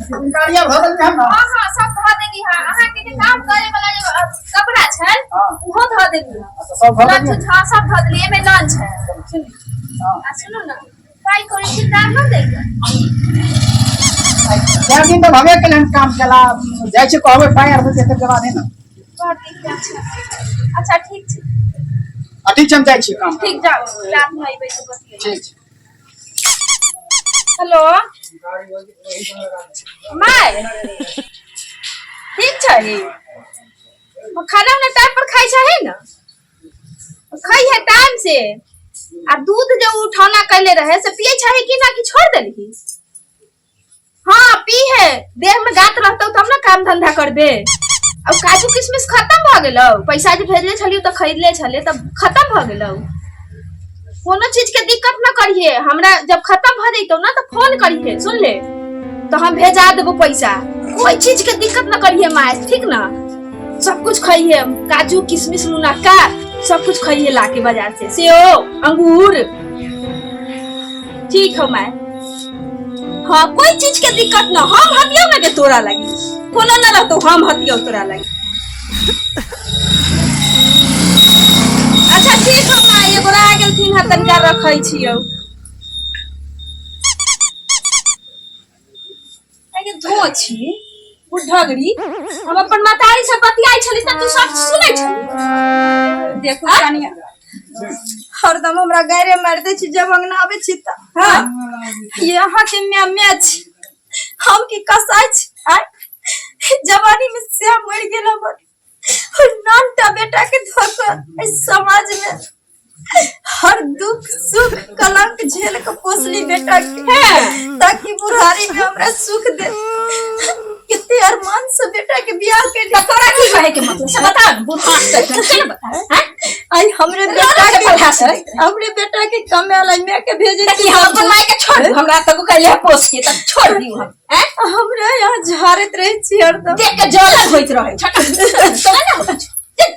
जिम्मेदारी आब भऽ गेल हम हाँ हाँ सब धऽ देली हाँ अहाँके जे काम करे वाला जे कपड़ा छै हाँ। उहो धऽ देली हाँ अच्छा सब भऽ लंच गेल हाँ सब धऽ देली एमे लंच है सुनू हाँ आ सुनू ना पाइ कौड़ी ठेकेदार न दैके चारि दिन तऽ भबे केलै हन काम केला जाइ छी कहबै पाइ आर होतै तऽ जमा दे ने बड़ नीक अच्छा अच्छा ठीक छै आ ठीक छै हम जाइ छी काम ठीक जाउ रातमे अयबै तऽ बतियेबै ठीक छै हेलो माय ठीक छै खाना उना टाइम पर खाइ छै ने खाइ है टाइम से आ दूध जे उठौना कैले रहे से पिए छै कि ना कि छोड़ देलही हाँ पी है देह में गात रहतौ तब ना काम धंधा करबे अब काजू किशमिश खत्म भऽ गेलौ पैसा जे भेजले छलियौ तऽ खरीदले छले तब खत्म भऽ गेलौ कोनो चीज के दिक्कत न करिहे हमरा जब खत्म भऽ जैतौ ना तऽ फोन करिहे सुन ले तो हम भेजा देबो पैसा कोई चीज के दिक्कत न करिहे माय ठीक ना सब कुछ खइहे काजू किशमिश मुनक्का सब कुछ खइहे लाके बाजार से सेब अंगूर ठीक हो माय हाँ कोई चीज के दिक्कत न हम हतियौ ना के तोरा लगी कोनो न रहतो हम हतियौ तोरा लगी अच्छा ठीक हो माय एगो आ गेलथिन हँ तनिका रखै छियौ के धो छी बुढ़गरी हम अपन महतारी से बतियाइ छली त तू सब सुनै छली देखू कनिया हरदम हमरा गारे मारि दै छी जब अंगना आबै छी तऽ हाँ ये अहाँके माय माय छी हम की कसाई छी आय जवानी में से मरि गेल हमर नानटा बेटा के धऽ कऽ एहि समाज में हर दुख सुख कलंक झेल के पोसली बेटा के ताकि बुढ़ारी में हमरा सुख दे कितने अरमान से बेटा के बियाह के त तोरा की कहे के मतलब से बता न बुढ़ा के से न बता हैं आई हमरे बेटा के के पढ़ा से हमरे बेटा के कमे ला मैं के भेजे कि हम अपन माय के छोड़ दू हमरा तक कहले पोस के तब छोड़ दियो हम हैं हमरा यहाँ झाड़ैत रहे छी हरदम देख के जलन होइत रहे छटा तोरा ना होइत छौ। देख,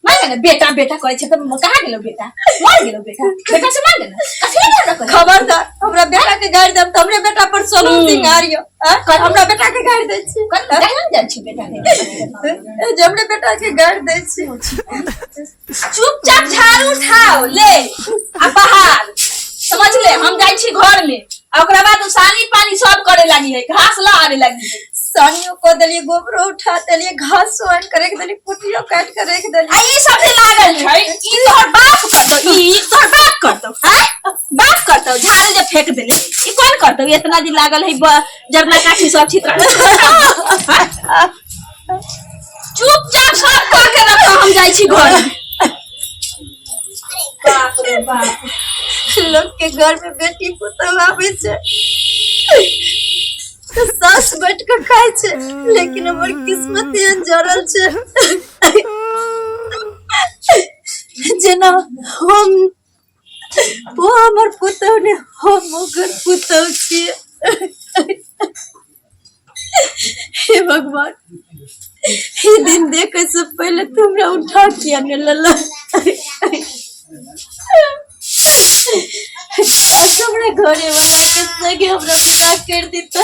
मांगे ना बेटा बेटा कहै छै तऽ कहाँ गेलो बेटा मर गेलो बेटा बेटा से मांगे ना कथी लए मरलो कहै खबरदार हमरा बेटा के गारि देब तऽ हमरे बेटा पर सोलह सिंगार यौ आँय? हमरा बेटा के गारि दै छी कथी जाय ने जाइ छी बेटा के ए, जे हमरे बेटा के गारि दै छी चुपचाप झाड़ू उठाओ ले आ बाहर समझ ले हम जाइ छी घर में आ ओकरा बाद सानी पानी सब करे लागी है घास ला आने लागी है सानियो कऽ देलियै गोबरो उठा देलियै घासो आनि कऽ राखि देलियै कुटियो काटि कऽ राखि आ देलियै ई सब जे लागल छै ई तोहर बाप करतौ ई तोहर बाप करतौ आय बाप करतौ झाड़ू जे फेंक देले ई कोन करतौ इतना दिन लागल है जरना काठी सब छी चुपचाप सब कऽ के रखो हम जाइ छी घर बाप रे बाप लोग के घर में बेटी पुतोह आबै छै तऽ सास बैठ कऽ खाइ छै लेकिन हमर किस्मत एहन जड़ल छै जेना हम ओ हमर पुतोह ने हम ओकर पुतोह छियै हे भगवान ई दिन देखे से पहले तू हमरा उठा किया ने लला काश हमरा घरे वाला के संगे हमरा विदा कर दीता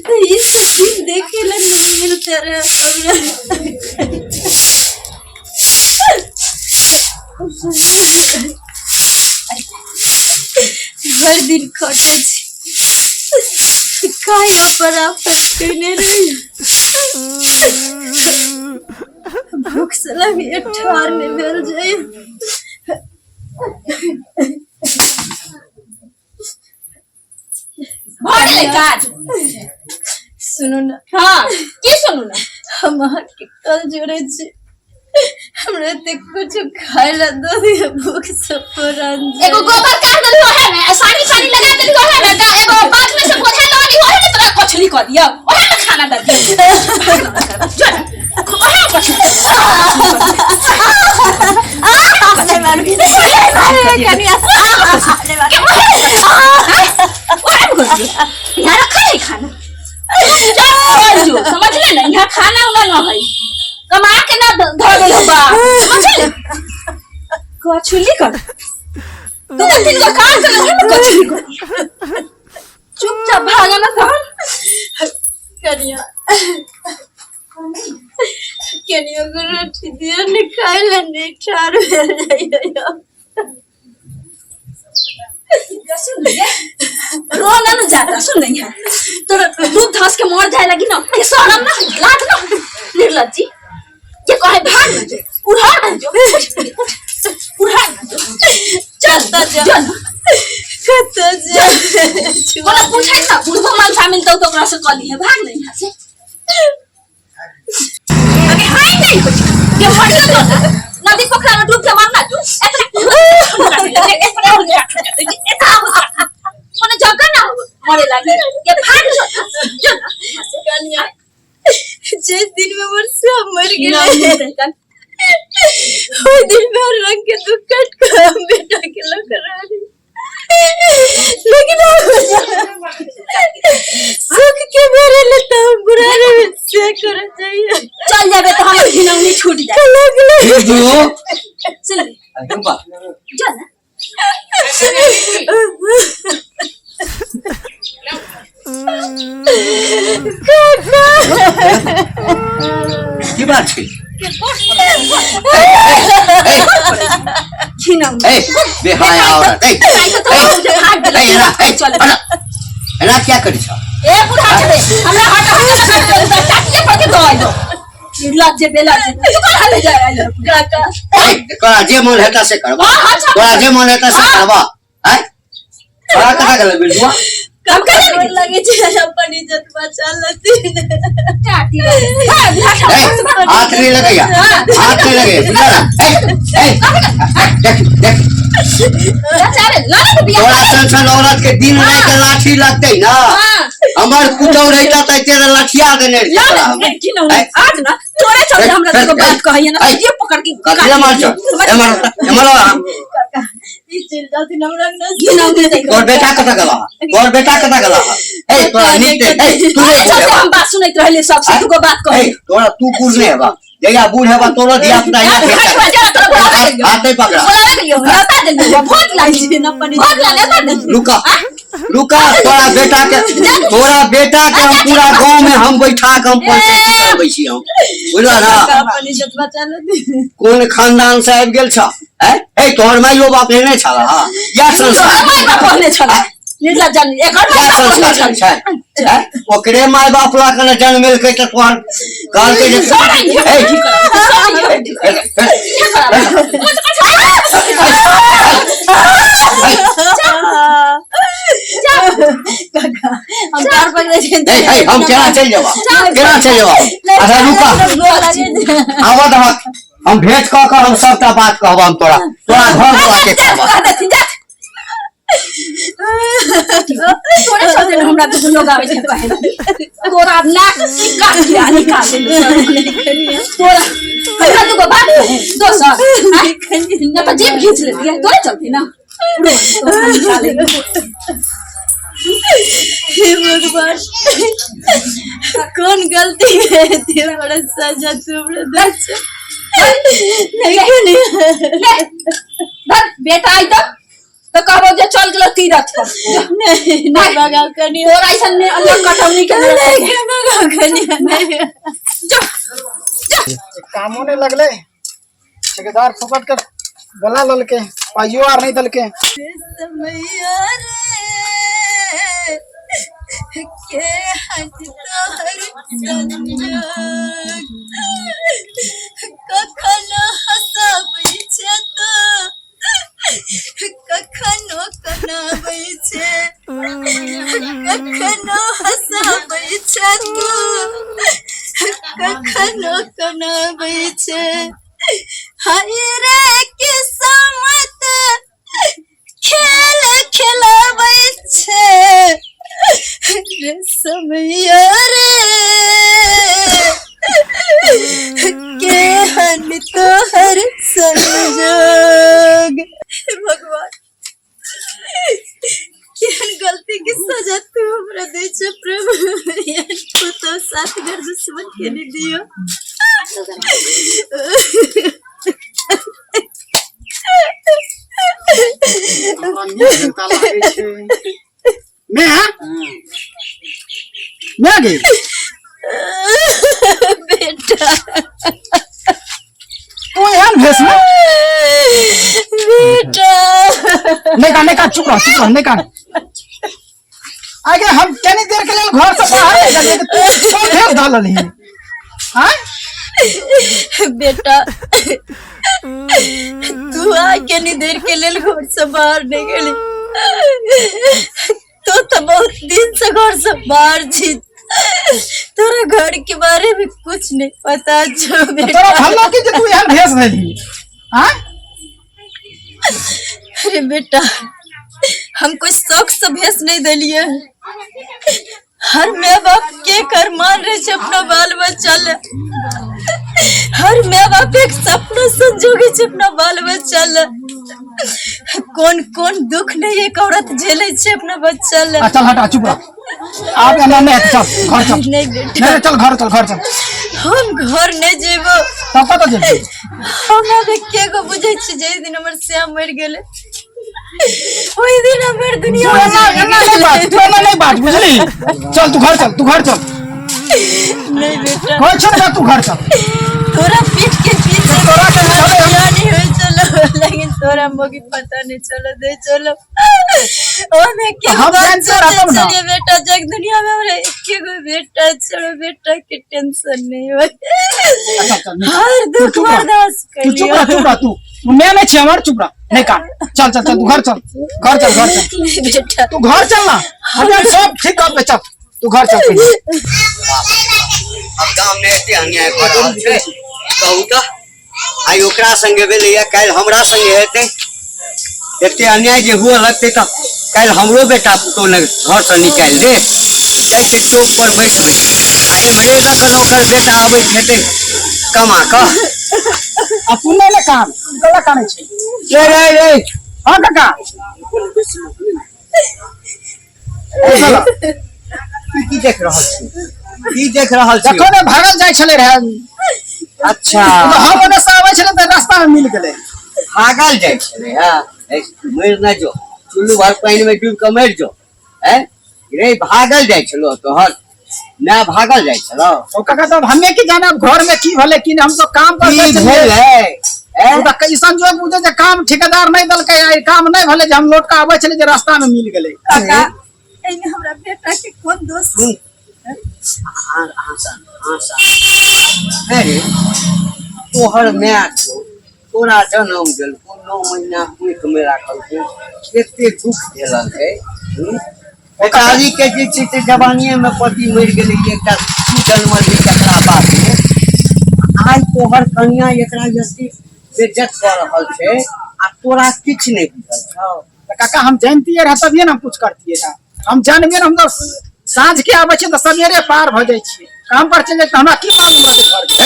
तो ई सब दिन देखे ला नहीं मिलते रहे हमरा। भरि दिन खटै छी काहे पर आफत कयने रही भूख से लगी ठार नहि भेल जाय। भऽ गेलै काज सुनू ने। हाँ की सुनू ने? हम अहाँके कल जोड़ै छी, हमरा एते कुछ खाय ला दऽ दिअ, भूख से परान जाय। एगो गोबर काट देली ओहे में आ सानी पानी लगा देली ओहे में एगो बाद में से बोझा लगा दी ओहे में तोरा कचली कऽ दियौ ओहे में खाना दऽ दियौ जो ओहे में कचली ओहे में कचली यहाँ रखा है खाना चल जो समझ ले ना यहाँ खाना उना न है कमा के ना धर देलौ बा समझ ले कछुली कर तू तो दिन का काम कर ना कछुली कर चुपचाप भागा ना तहन। कनिया कनिया के रोटी दियो ने खाय ले नहीं ठार भेल जाइए। रो ना न जाता सुन नहीं है तोरा दूध धस के मर जाए लगी ना ये शरम ना लाज ना निर्लज्जी ये कहे भाग ना जो उड़ा ना जो उड़ा ना जो चल कतऽ चल कतऽ जा बोला पूछे ना बुढ़बो मनसा मिलतौ तो ओकरा से कहली है भाग नहीं यहाँ से अबे हाय नहीं कुछ ये मरियो तो ना नदी पोखरा में डूब के मरना तू इतना इतना कोनो जगह ना हो मरे लागी ये भाग जो ना जो ना यहाँ से। कनिया जे दिन में हमर सब मर गेलै ओहि दिन में हर रंग के दुख काट के हम बेटा के लऽ के रहली, लेकिन सुख के मेरे ले तो हम बुरा रे से करे चाहिए। चल जाबे तो हमर घिनौनी छूट जाए। बिरजू। सुन ले। अरे बा। जो ना। की बात छै? घिनौनी। ए बेहाया औरत, ए। आई तो थोड़ा मुझे भाग ए, एना ए। चल। एना एना क्या करी छ? ए बुढ़ा छे, हमरा हट हट हट चाटिए पर के दवाई दो। निर्लज्ज बेलज्ज तू कहाँ ले जाए आइल काका? ए, तोरा जे मन हेता से करबा। हाँ, हाँ, तोरा जे मन हेता से करबा। आय तोरा कथा गेलै बिरजुआ? कम कर। गोर लगे छै, अपन इज्जत बचा लेथिन। चाटी हां बुढ़ा। ए, हाथ नहीं लगैया, हाथ नहीं लगैया, बुझला ना? ए ए, देख देख। बचावे लड़े के बियाह। तोरा सन सन औरत के दिन राति के लाठी लगतै ना। हां। हमर पुतहु रहिता तऽ तेरा लाठिया देने रहितै तोरा हम। घिनौनी। ए, आज ना तोरे चलते हमरा ए, एगो बात कहैया ना ए, ये पकड़ के कथी ला मार छौ? एमहर एमहर आ। काका ई चलि जाथिन हमरा अंगना से। घिनौनी देख। तोर बेटा कतऽ गेला? तोर बेटा कतऽ गेला? ए, तोरा नीक ए, तू तोरे नहि चलते हेबा। हम बात सुनैत रहले सबसे दुगो बात ए, कही। तोरा तू बूढ़ नहि हेबा। जहिया बूढ़ हेबा तोरो धिया पुता हाथ हिया हाथ जरा तोरा बोलावे हाथ हाथ नहीं पकड़ा। बोलावे गेलियो, न्योता देलियो, भोज लागी भोज ला न्योता देलियो। रुका रुका, तोरा बेटा के तोरा बेटा के हम पूरा गांव में हम बैठा के हम पंचायती करबै छी हम, बुझल ना? काका अपन इज्जत बचा लेथिन। कोन खानदान से आबि गेल छ? ए ए, तोहर माइयो बाप एहने छल? हँ, या तोहर संस्कार माय बाप कहने छल निर्लज्ज जानी एकर या माय बाप कहने संस्कार छल। छै? ए, ओकरे माय बाप ला के ने जन्मेलकै तऽ तोहर कहलकै जे सर ए, इहे काका हम पैर पकड़ै छियनि। ए, ए, हम केना चलि जेबा, केना चलि जेबा? अच्छा रुका। गोर लागै छै। आबऽ दहक, हम भेंट कऽ कऽ हम सबटा बात कहब हम तोरा तोरा घर वाला के कहब। कह देथिन जा तोरे चलते ने हमरा दुगो लोग आबै छै कहे तोरा नाक काट के आ निकाल देलु तोरा हमरा दुगो बात कहे दोसर आँय? ना तऽ जीभ घीच लेतियै तोरे चलते ना रो, तोरा निकाले। हे भगवान, कोन गलती के बड़ा सजा तू हमरा दै छै? नहीं कनिया। ले धर बेटा आई तऽ कहबो जे चल गेलो तीरथ पर। नहीं नहीं भगाओ कनिया। तोरा ऐसन ने अलग कटौनी के नहीं भगाओ कनिया, नहीं। जो जो। कामो नहीं लगले, ठेकेदार फुकट के बोला ललके, पाइयो आर नहीं दलके। समैया रे के हट तोहर संजोग, कखनो हंसाबै छै तो कखनो कनाबै छै, कखनो हंसाबै छै तू कखनो कनाबै छै। हाय रे किस्मत खेल खेलाबै छै रे समैया रे केहन तोहर संजोग। हे भगवान, केहन गलती के सजा तू हमरा दै छै प्रभु? एहन पुतोह सात घर दुश्मन के नहीं दियो। हमरा नीक चिंता लागै छै। मैं मैं गे। कान, नहीं कान, चुप रह, चुप रह, नहीं कान। आगे हम कनी देर के लेल घर से बाहर नहीं जालिए तू कोन भेष धऽ लेलही आँय? बेटा, तू आ कनी देर के लेल घर से बाहर नहीं गेली, तू तो बहुत दिन से घर से बाहर छी, तोरा घर के बारे में कुछ नहीं पता छो तऽ बेटा। तोरा भल्लो की जे तू एहन भेष धैलही आँय? अरे बेटा, हम कोई शौक से भेष नहीं दिलिए। हर माँ बाप के कर मान रहे छे अपना बाल बच्चा ले, हर माँ बाप एक सपना संजोगे छे अपना बाल बच्चा ले। कोन कोन दुख नहीं एक औरत झेले छे अपना बच्चा ले। आ चल हटा, चुप रह, आब एना नहीं हेतै, चल घर चल। नहीं बेटा। नहीं, चल घर चल, घर चल। हम घर नहीं जेबो। तब कतऽ जेबही? हम आब एके गो बुझै छी, जाहि दिन हमर श्याम मरि गेलै ओहि दिन हमर दुनिया तू एना एना नहीं बाज, तू एना नहीं बाज, बुझली? चल तू घर चल, तू घर चल। नहीं बेटा। कहै छौ ने, तू घर चल। तोरा पीठ के पीछे तोरा के चले हम- दुनिया नहीं होई चलो, लेकिन तोरा मोगी पता नहीं चलो दे चलो ओ मैं के हम बात जानते सोचे रहतब ना। चलिए बेटा, जग दुनिया में हमरा एके गो बेटा चलो, बेटा के टेंशन नहीं होई। चल, चल, नहीं। हर तू दुख चुप रह। बर्दाश्त तू चुप रह, चुप रह, तू तू मैं नहीं छी हमर, चुप रह, नहीं कान, चल चल चल, तू घर चल, घर चल, घर चल। नहीं बेटा। तू घर चल ना, हम सब ठीक कर चल, तू घर चल पहिले। अब गाम में एते अन्याय भऽ रहल छै, कहू तऽ आइ ओकरा संगे भेलैया, काल्हि हमरा संगे हेतै। एते अन्याय जे हुअ लगतै तऽ काल्हि हमरो बेटा पुतोह ने घरसँ निकालि देत। जाइ छै चौक पर बैसबै आ एम्हरे दऽ कऽ ओकर बेटा अबैत हेतै कमा कऽ। आ तू नहि ने कान, तू कला कानै छै? रे रे रे। हाँ काका। ए, ई की देख रहल छी, की देख रहल छी? देखो ने, भागल जाइ छलै रहे। अच्छा। तऽ हम ओने से आबै छलै तऽ रास्ता में मिल गेलै। भागल जाइ छलै। हँ, मरि नहि जो, चुल्लू भर पानि में डूबि कऽ मरि जो। हैं रे, भागल जाइ छलो तोहर ना, भागल जाइ छलो? ओ काका, तब हमे की जाने अब घर में की भेलै की नहीं, हम तो काम पर की जाइ छलियै। भेलै? ओ तऽ ई संजोग बुझे जे काम ठेकेदार नहि देलकै, आइ काम नहि भेलै, जे हम लौट कऽ आबै छलियै जे रास्ता में मिल गेलै। काका, एहिमे हमरा बेटा के कोन दोष? अरे तोहर माय छौ, तोरा जनम देलकौ, 9 महीना पेट में राखलकौ, एते दुख झेलल है। बेचारी के जे छै से जवानिये में पति मरि गेलै, एकटा तू जनमल रही तकरा बाद में। आइ तोहर कनिया एकरा यदि बेज्जत कऽ रहल छै आ तोरा किछु नहि बुझल छौ? तऽ काका, हम जानतियै रह तभिए ने हम कुछ करतियै रह। हम जानबियै ने, हम तऽ साँझ के आबै छियै तऽ सवेरे पार भऽ जाइ छियै, काम पर चलि जाइ, तऽ हमरा की मालूम रहतै घर के?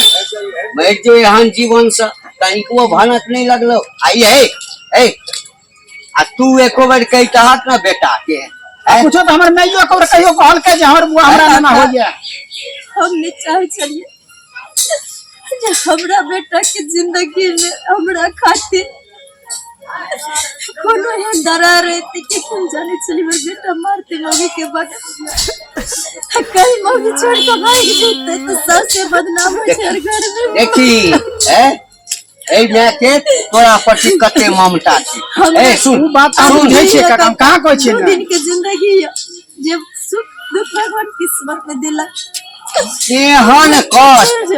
मरि जो एहन जीवन से, तनिको भनक नहि लगलो। आ ई हे हे, आ तू एको बेर कहितहक ने बेटा के? आ कुछो तऽ हमर माइयो के कहियो कहलकै जे हमर बुआ हमरा एना होइया? हम नहीं चाहे छलिए जे हमरा बेटा के जिंदगी में हमरा खातिर कोनो एहन दरार रहते कि हम जाने छली हमर बेटा मारते मम्मी के बगल, कहीं मम्मी छोड़ के भाग जेते तो सबसे बदनाम हो छै घर में। देखी ए, एहि माय के तोरा प्रति कते ममता छै। ए सुन। उ बात हम सुन। बुझै छियै काका, हम कहाँ कहै छियै 2 ने? दिन के जिंदगी यऽ, जे सुख दुख भगवान किस्मत में दिलक। एहन कष्ट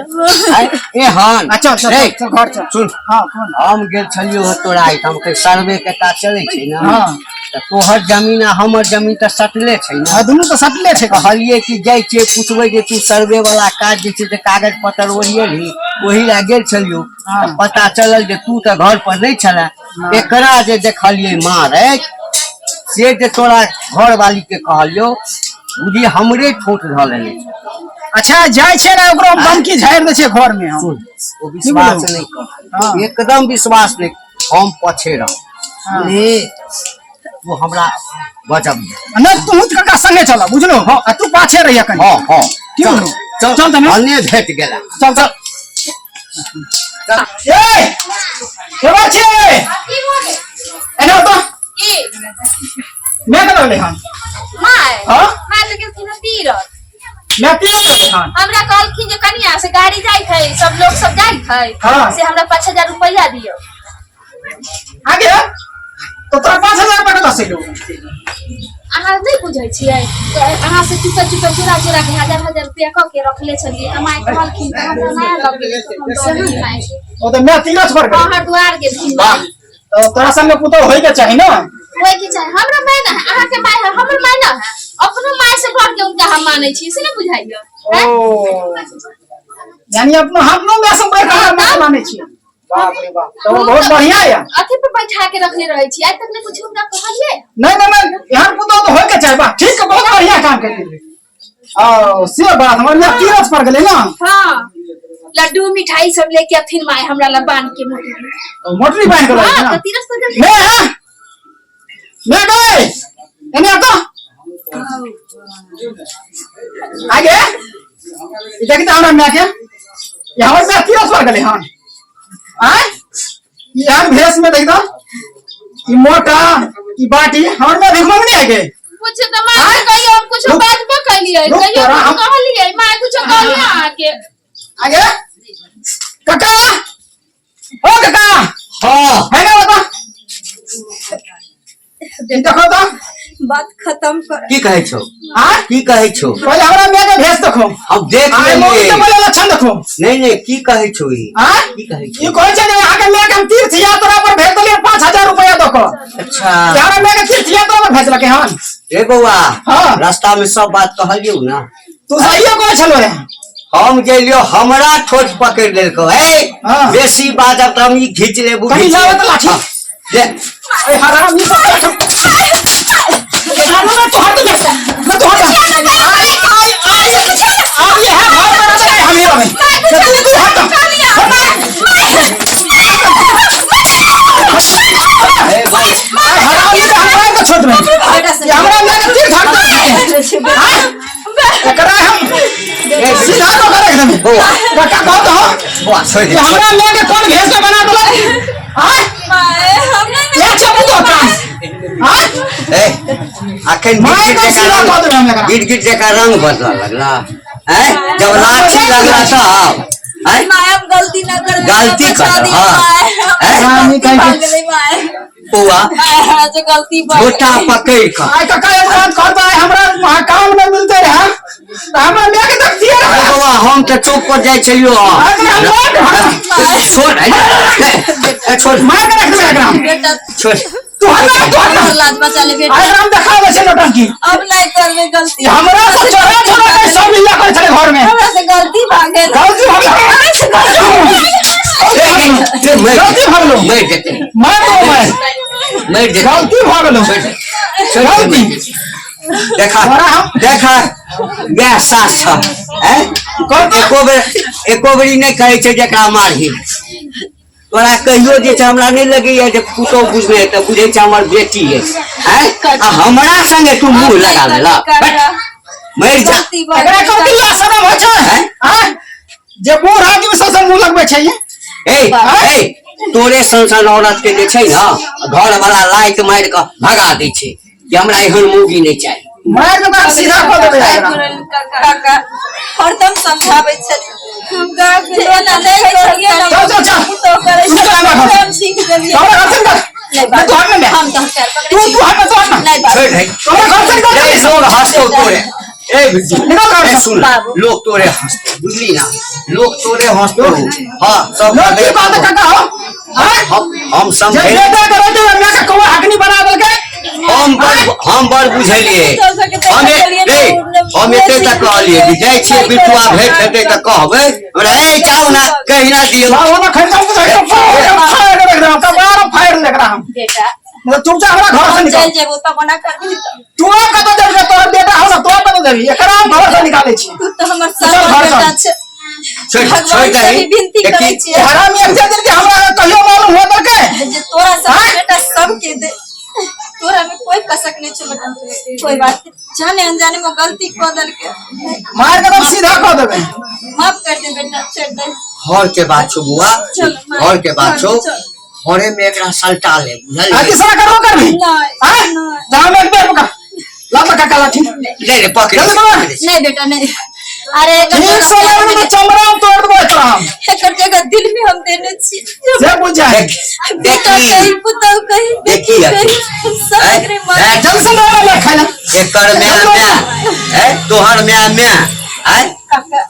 आइ, एहन अच्छा चल। रे, चल चल, घर चल। सुन। हाँ, कोन? हम गेल छलियौ हँ तोरा एहिठाम के सर्वे के काज चलै छै ने। हाँ। तऽ तोहर जमीन आ हमर जमीन तऽ सटले छै ने। हाँ, दुनू तऽ सटले छै। कहलियै कि जाइ छियै पुछबै जे तू सर्वे वाला काज जे छै से कागज पत्र ओरियेलही, ओही लए गेल छलियौ। हाँ। तऽ पता चलल जे तू तऽ घर पर नहि छले। एकरा जे देखलियै मारैत, से जे तोरा घरवाली के कहलियौ, बुझी हमरे ठोट धऽ लेने छै। अच्छा, जाइ छै ने, ओकरो हम धमकी झाड़ि दै छियै घर में हम। सुन, ओ विश्वास बोलू? नहि हाँ। कर, एकदम विश्वास नहि। हम पछे रह। हाँ। रे, तू हमरा बजब। नहि, तू तऽ काका संगे चल, बुझलो? आ तू पाछे रहिया कनी। हँ हँ। की चल। बोलू? चल। चल तऽ ने। भने भेट गेला। चल चल। ए केना छै? की भऽ गेल? एना तऽ की? मैं कतऽ गेलै हन? माय? हाँ? माय तऽ गेलखिन हँ तीरथ। मैं तीन गेलै हन? हमरा कहलखिन जे कनिया से गाड़ी जाइत है, सब लोग सब जाइत है। हाँ। से हमरा 5000 रुपया दियौ। आगे तो तोरा 5000 रुपया कतऽ से एलौ? अहाँ नहि बुझै छियै तऽ अहाँ से चुपे चुपे चोरा चोरा के हजार हजार रुपया कऽ के रखले छलियै तऽ माय कहलखिन तऽ हमरा नया लग गेलै तऽ हम दऽ देलियै मायके। ओ तऽ माय तीरथ पर हँ गेलै। हरिद्वार गेलखिन वाह, माय। तो तोरा संगे पुतोह होय के चाही ना। होय के चाही, हमरा माय ना है, अहाँके माय है, हमर माय ना है, अपनो माय से बढ़ के उनका हम मानै छी, से नहि बुझाइया? ओ यानी अपनो अपनो माय से बढ़ के अहाँ माय मानै छियै। बाप रे बाप, तो बहुत बढ़िया है। अथी पर बैठा के रखले रहै छी, आइ तक ने कुछ हुनका कहलियै। नहीं नहीं नहीं, एहन पुतोह तो होय के चाही। वाह, ठीक है, बहुत बढ़िया काम कर। ओ से बात, हमर माय तीरथ पर गेलै ना। हाँ, लड्डू मिठाई सब लेके अथिन माय हमरा ला बांध के मोटरी। ओ, मोटरी बांध के हाँ, लगे ना। तऽ तीरथ पर गेलखिन। मैं हाँ मैं गए एने आता आगे ई देखते हमरा माय के, ई हमर माय तीरथ पर गेलै हन। आय ई एहन भेष में देख दो, ई मोटा ई बाटी, हमर माय भीख मंगनी आगे। कुछ तऽ माय के कहियो हम कुछ रुक। बाजबो कैलियै, रुक कहियो तोरा कुछ हम- कहलियै माय, कुछ कहलियै अहाँके? आगे काका, ओ काका। हाँ। है ना बता, ई देखो तो। बात खत्म कर। की कहै छौ? आ की कहै छौ? पहिले हमरा माय के भेष देखो। हम देख आय मौगी के लेलियै। पहिले लक्षण देखो। नहीं नहीं, की कहै छौ ई? आ की कहै ई छौ? कहै छै जे अहाँके माय के हम तीर्थ यात्रा पर भेज देलियै 5000 रुपया दऽ कऽ। अच्छा। ई हमरा माय के तीर्थ यात्रा पर भेजलकै हन। रे बौआ। हाँ। रास्ता में सब बात कहलियौ ना? तू सहिए कहै छलो रे। हम गेलियो, हमरा ठोस पकड़ लेलको। ए हाँ। बेसी बाजब तऽ हम ई घीच लेबू। कहीं घीच लाबे लेबू। तऽ लाठी। हाँ, दे। ए हरामी सब मैं तो हट दे, मैं तो हट दे। आई आई आई, अब ये है घर पर रहते हम ही रहे। तू तू हट। ए भाई। आई हरामी के हमरा के छोड़ दे। ये हमरा लगे तीर धर दे। हाँ? एकरा हम ए, सीधा तो करे एकदम। बौआ। काका कहो तो बौआ छोड़ दे। ये हमरा लगे कौन भेष के बना देलक? आय माय हमरा ये चपू तो काम। आय ए अखन माय गिरगिट के जकाँ सीधा रंग कऽ देबै हम एकरा। गिरगिट जकाँ रंग बदलऽ लगला। हैं, जब लाठी लगला तब हैं माय हम गलती ना करबै। गलती बचा कर, दियौ हाँ। माय, हमरा हैं? से रानी गलती कहि भऽ के- गेलै माय। बौआ। माय हमरा से गलती भऽ झोटा गेलै। पकड़ कऽ। आय काका एक बात कहता है, हमरा वहाँ काम नहीं मिलते रहे तो हमरा माय के देखतिए अरे रहे। बौआ, हम तऽ चौक पर जाइ छलियौ। आय एकरा मार के हटा। छोड़, ए, ए, छोड़। मार के रख देबै एकरा। बेटा छोड़। तू हटा, तू हटा। हमर लाज बचा ले बेटा। आय एकरा हम देखा दै छै नौटंकी। अब नहीं करबै गलती। हमरा से चोरा चोरा के सब लीला करे छलै घर में। हमरा से गलती भऽ गेल। गलती भऽ गेल। ए, ए, मरि गलती भऽ गेलौ। मरि जेतै। मार दो मैं। मरि जेतै। गलती भऽ गेलौ। छोड़ दे, छोड़ दे, गलती। मरि जेतै। देखा तोरा हम- देखा गैस सास छ हैं? एको बेर एको बेर ई नहि कहै छै जेकरा मारही। तोरा कहियो जे छै हमरा नहि लगैया जे पुतोहु बुझने हेतै, बुझै छै हमर बेटी अछि। हैं? आ हमरा संगे तू मुँह लगा लेलक। मरि जा। गलती भऽ एकरा गेल। कथी ला शरम होइ छै? हैं? आँय? जे बूढ़ आदमी सबसँ मुँह लगबै छै ये। ए ए, तोरे सन सन औरत के जे छै ने घर वाला लाइट मारि कऽ भगा दै छै कि हमरा एहन मौगी नहि चाही। मारि के तऽ सीधा कऽ देबै एकरा। काका हरदम समझाबै छलियै जे एना नहि करियै। चल, चल, चल। पुतोह करै तू चल हमरा घर। छै, हम सीख गेलियै। हमरा घर से निकल। नहीं नहीं, तू हट ना। हम तऽ पैर पकड़ै तू छी। तू हट ना, तू हट ना। नहीं बाबू। छोड़ि दे। तोरा घर से निकल। ए, लोग हंसतौ तोरे। ए बिट्टू, निकल घर ए से। सुन, बाबू। लोग तोरे हंसतौ, बुझली ना, लोग तोरे हंसतौ। हाँ सब लोग की कहतै काका हो? आँय? हम जे समझे बेटा के रोटी में माय के कौआ हकनी बना देलकै। हम बड़ बुझलियै। सब सबके देखै हम छलियै रे ने, हम एते तक कहलियै कि जाइ छियै बिट्टुआ भेट हेतै तऽ कहबै हमरा। ए जाउ ना, कहि ना दियौ। बाबू ना खरीदा तो फाड़ के रख देब, कबाड़ फाड़ ले एकरा हम। बेटा मतलब चुपचाप हमरा घर से हम निकल। चलि जेबौ तब ओना करबही तऽ? तू आब कतऽ जेबही? तोहर बेटा हो ना, तोहर कतऽ जेबही? एकरा हम घर से निकालै छी। तू तऽ हमर चल सब घर बेटा चल। छै। छोड़ि भगवान छोड़ि से दही भी विनती करै देखी छियै हरामी एते दिन के हमरा कहियो मालूम हो देलकै? जे तोरा सब आँय? बेटा सबके दे। तोरा में कोई कसक नहीं छौ बेटा। कोई बात नहीं, जाने अनजाने में गलती कऽ देलकै। मार के एकदम सीधा कऽ देबै। माफ कर दे बेटा, छोड़ दे। हर के बात छौ बुआ। चल, माय। हर के बात छौ। चल। हरे में एकरा सलटा ले आ बुझलियै। तीसरा करबो करबी? नहीं, आँय? नहीं। जा हम एक बेर पकड़ ला तऽ काका लाठी। ले रे पकड़। जल्दी पकड़। नहीं बेटा नहीं। अरे एकर ठीक से जगह लेबै तऽ चमड़ा तोड़ देबै तोरा हम। एकर जगह दिल में हम देने छी से बुझाइ बेटा कही पुतहु कही बेटी देखी कही हम सब आँय? एकरे माने आँय? जल्दी से लऽ ले खाय ला एकर माय माय है तोहर माय माय है काका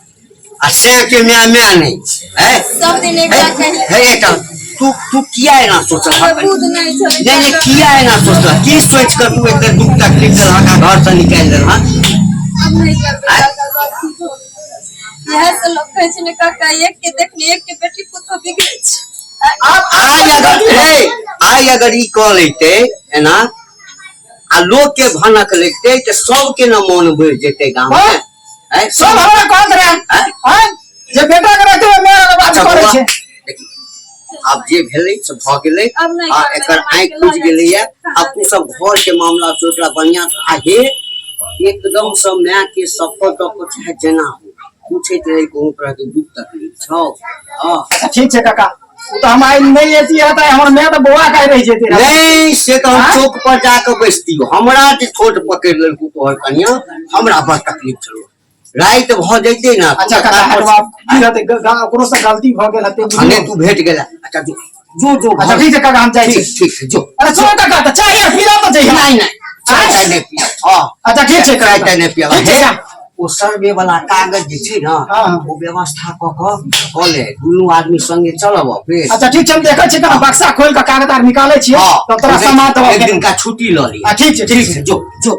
आ से के माय माय नहीं है सब दिन एकरा कही है एकटा तू तू किया एना सोचलहक बुध नहीं छलै नहीं नहीं किया एना सोचलह की सोच कर तू एते दुख तकलीफ देलहक आ घर से निकालि देलहक अब नहीं करबै आँय? काका बात ठीक हो गेलै। इएह से लोग कहै छै ने काका एक के देखली एक के बेटी पुतहु बिगड़ै छै आब आइ अगर हे आइ अगर ई कऽ लैते एना आ लोक के भनक लैते तऽ सबके ने मोन बढ़ि जेतै गाम मे आँय? सब हमरा कहत रहे आँय? आँय? जे बेटा के रहते हुए मेरा बात अच्छा करै बौआ छै देखी, आब जे भेलै से भऽ गेलै आब नहि आ करबै, एकर हम आँखि आँखि खुजि लऽ गेलैया जाइ आब तू सब घर के मामला से ओकरा बढ़िया से आ हे एकदम से माय के शपथ दऽ कऽ चाहे जेना हो पूछैत रही कोनो तरह के दुख तकलीफ छौ हँ अच्छा ठीक छै काका ओ तऽ हम आइ नहि एती तऽ हमर माय तऽ बौआ खाइ रहि जेती रहै। नहीं से तऽ हम आँय? चौक पर जाके बैसतियो हमरा जे छोट पकड़ि लेलकौ तोहर कनिया हमरा बड़ तकलीफ छलो राति भऽ जैते ने अच्छा काका हटवा की रहतै ओकरो से गलती भऽ गेल हेतै भने तू भेट गेला अच्छा जो जो जो अच्छा ठीक छै काका हम जाइ छी ठीक ठीक छै जो अरे सुनो काका तऽ चाय आर पीला तऽ जइहे नहीं नहीं चाय ताय नहि पियब हँ अच्छा ठीक छै चाय ताय नहि पियब ठीक छै हे, ओ सर्वे वाला कागज जे छै ने हँ। ओ व्यवस्था कऽ कऽ कऽ ले दुनू आदमी संगे चलब ऑफिस अच्छा ठीक छै हम देखै छियै केना बक्सा खोलि कऽ कागज आर निकालै छियै हँ तब तोरा सामान देबऽ एक दिन का छुट्टी लऽ लिअ ठीक छै ठीक छै जो जो